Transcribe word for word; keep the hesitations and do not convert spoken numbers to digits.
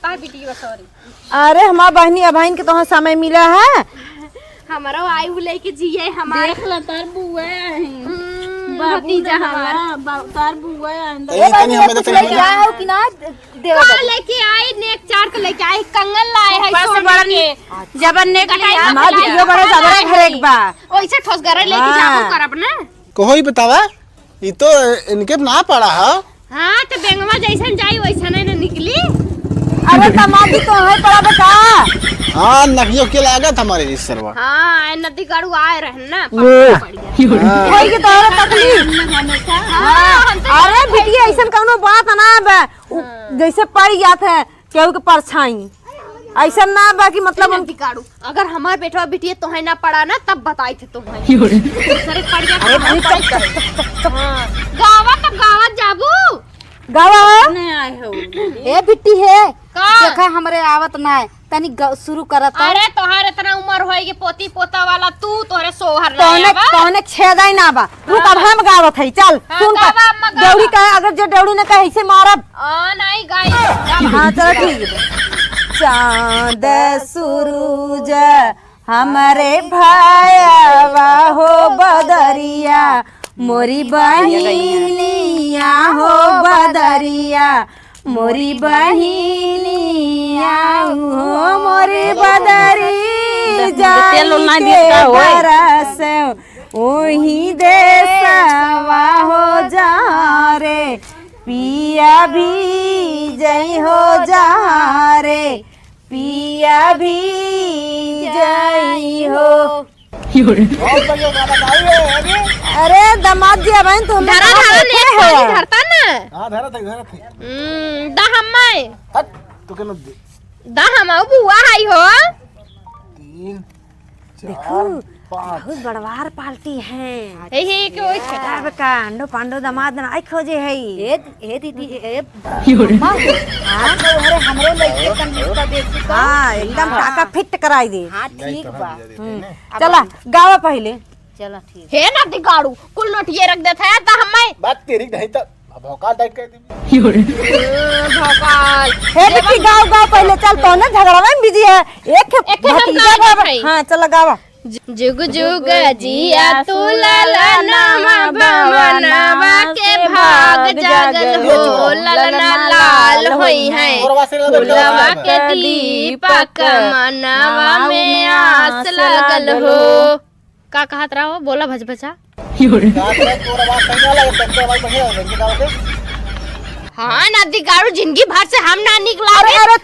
का बिटिया, sorry। अरे हमार बहिनी, अबहिन के तोहार समय मिला है। हमरो आई उ लेके जिए हमार। देख ला, तार बुआ आई। हम्म, बाबू भतीजा रे हमार। बा-, तार बुआ आई। ए, तनी बहिनी, हमें तो कुछ लेके आए हो कि ना? देवा का बाबू। लेके आई, नेक चार तो लेके आई, कंगन लाए है ऊपर से सोने बड़ा के। जबरन नेक ले आई। हमार बिटिया बड़ा जबरा घरे के बा। ओइसे ठोस घरे लेके हाँ। जाबो करब ना। कहो ही बतावा, ई तो इनके ना पड़ा है। हाँ, तो बेंगवा जैसन जाई वैसन है ना निकली। अरे तमादी तो है पड़ा बता। हाँ, नकियो के लागत हमारे रिश्तेदारवा। हाँ, ए नदी गाड़ू आए रहन ना, ओ। पकड़ पड़ गया। हाँ। वही के तोहरा तकलीफ। हमेशा। हाँ, हम तो अरे बिटिया, ऐसन कौनो बात ना बा। उ, हाँ। जैसे पड़ जात है केहू के परछाई, ऐसन ना बा कि मतलब ए नदी गाड़ू। अगर हमार बेटवा बिटिया तोहे ना पड़ा ना, तब बताई थे तोहे। योरे। दूसरे पड़ गया अरे तो भाई, हम चुप, चुप, चुप, चुप, चुप। हाँ। गावा तब गावत जाबू। गावा। नहीं आए हो। ए बिट्टी है। का? देखा हमरे आवत ना है। तनी ग-, शुरू करत है। अरे तोहार इतना उम्र होई कि पोती पोता वाला तू, तोहरे सोहर ना तोने, आवा। तोने छेदा ही ना बा। रुक, अब हाँ। हम गावत है, चल, हाँ, सुन गावा, कर। अम्मा, गावा। देउड़ी कहे, अगर जे देउड़ी ने कहे, ऐसे मारब। आ, नहीं गाई। हाँ, चलो ठीक है। चाँद सुरुज हमरे भायवा हो बदरिया, मोरी बहिनिया हो बदरिया, मोरी बहिनिया हो मोरी बदरी तेल उल ना जाई दिए का के होए? बरस ओही देसवा हो जा रे, पिया भी जई हो जा रे, पिया भी जई हो। योरे। बहुत बढ़िया गाना गाई है, अरे। अरे, दामाद जी, अब आइन तो हम धरा, धरा, नेट पानी है। धरता ना। हाँ, धरत है, धरत है। हम्म, दा हम्मे। हट, तू के न दे। दा हम आऊ बुआ आई हो। तीन, चार, देखू, पाँच। बहुत बड़वार पार्टी है। हे, हे, के ओइ छे। तब का, अंडो पांडो दामाद ना आई खोजे है। ए, ए दीदी, ए, योरे। अम्मा, हाँ? अच्छा, अरे हमरो लइके तन रिश्ता देखी तो। हाँ, एकदम हाँ। टाका फिट कराई दे। हाँ, नहीं ठीक तो बा। हम दे देते हम्म। हैं। चला, गावा पहिले। चला, ठीक। हे नदी गाड़ू, कुल नोटिये रख देत है, त हम्मे। बात तेरी नहीं त, अब भौकाल टाइट कर दी। योरे। ए, भौकाल। हे बिट्टी, गाव, गाव पहिले, चल, तोने झगड़वा में बिजी है। एक एक हम भतीजा गाव बा-, देत है। हाँ, चला, गावा। जुग जुग जिया तू ललनवा भवनवा के भाग जागल हो, ललना लाल होई है। फुलवा के दीपक मनवा में आस लगल हो। का कहत रहो? बोला भचभचा। का करे, तोर आवाज सही ना लगे, तब तो आवाज बढ़िया लगे, इनके गाँव के। हाँ, नदी गाड़ू, जिंदगी भर से हम ना निकला अरे, अरे,